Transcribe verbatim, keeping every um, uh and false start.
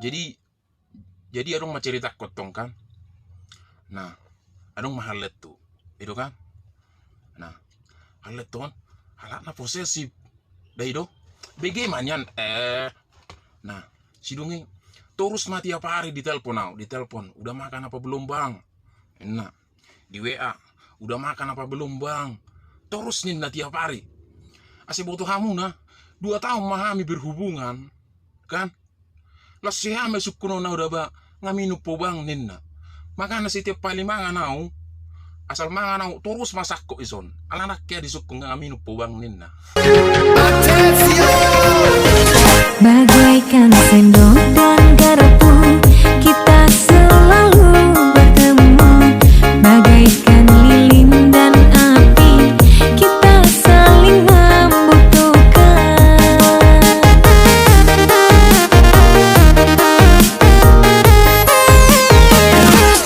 Jadi, jadi adong ma cerita kontong kan. Nah, adong ma hallet tu. Itu kan. Nah, hallet tu kan. Halak na posesif. Dai do. Bege ma nian eh. Nah, sidungi. Torus ma tiap hari ditelepon au, ditelepon. Udah makan apa belum, Bang? Nah, di W A, udah makan apa belum, Bang? Torus ninna tiap hari. Asa boto hamu na, dua tahun ma hami berhubungan, kan? Las si hami sungkun na udah ba, nga minum po, Bang, ninna. Makana setiap pali mangan au, asal mangan au torus ma sangkok ison. Alana kia disungkun nga minum po, Bang, ninna. Bagaikan sendok